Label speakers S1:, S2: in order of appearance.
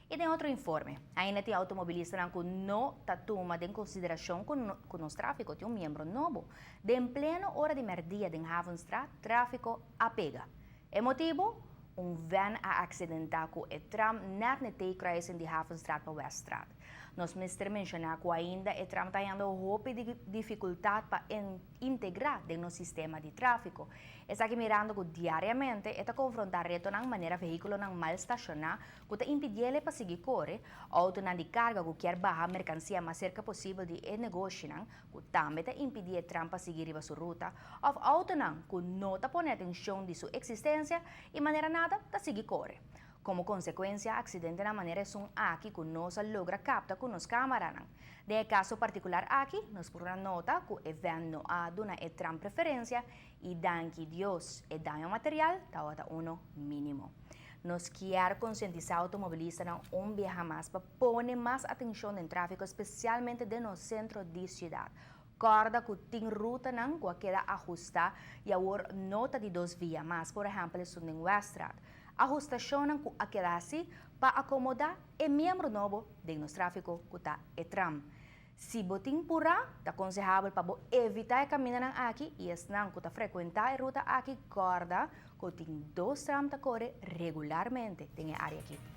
S1: I den otro informe, ainda tin outomobilistanan ku no ta tuma den konsiderashon ku nos tráfiko tin un miembro nobo. Den pleno ora di mèrdia den Havenstraat, tráfiko a pega. E motibu? Un vèn a aksidentá ku e tram nèt n'e T-kruising di Havenstraat pa Weststraat. Nos mester menshoná ku ainda e tram ta hañando hopi difikultat pa integrá den nos sistema di tráfiko. Esaki mirando ku diariamente e ta konfrontá retonan manera vehíkulonan mal stashoná ku ta impidiele pa sigui kore, outonan di karga ku kier baha merkansia mas serka posibel di e negoshinan ku tambe ta impidí e tram pa sigui riba su ruta, òf outonan ku no ta pone atenshon di su eksistensia i manera nada ta sigui kore. Komo konsekuensia, aksidentenan manera esun aki ku nos a logra kapta ku nos kámaranan. Den e kaso partikular aki, nos por a nota ku e vèn no a duna e tram preferensia i danki Dios e daño material tabata uno mínimo. Nos kier konsientisá outomobilistanan un biaha mas pa pone mas atenshon den tráfiko spesialmente den nos sentro di siudat. Kòrda ku tin rutanan ku a keda ahustá i awor no ta di dos via mas, por ehèmpel esun den Weststraat. Ahustashonnan ku a keda hasi pa akomodá e miembro nobo den nos tráfiko ku ta e tram. Si bo tin purá, ta konsehabel pa bo evitá e kamindanan aki i esnan ku ta frekuentá e ruta aki kòrda ku tin dos tram ta kore regularmente den e área aki.